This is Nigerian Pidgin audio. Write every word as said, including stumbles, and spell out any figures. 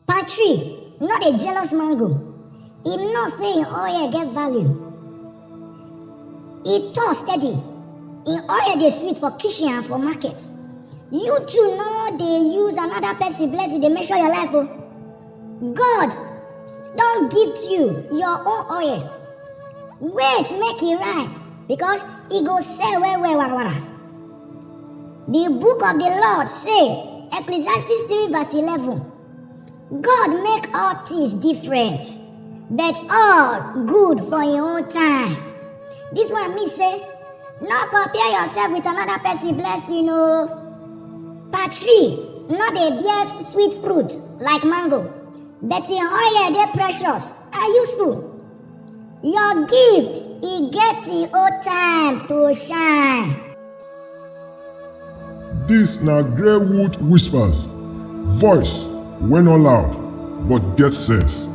Palm tree no dey jealous mango. E know say im oil get value. E tall steady. Im oil dey sweet for kitchen and for market. You too no dey use another person blessing dey measure your life o. God don gift you your own oil. Wait make e ripe, because e go sell well well, wara wara. The book of the Lord say, Ecclesiastes three verse eleven, God make all things different, but all good for im own time. This one mean say, no compare yourself with another person blessing o. Palm tree no dey bear sweet fruit like mango, but im oil dey precious and useful. Your gift e get im own time to shine. Dis na Greywood Whispers, voice wey no loud but get sense.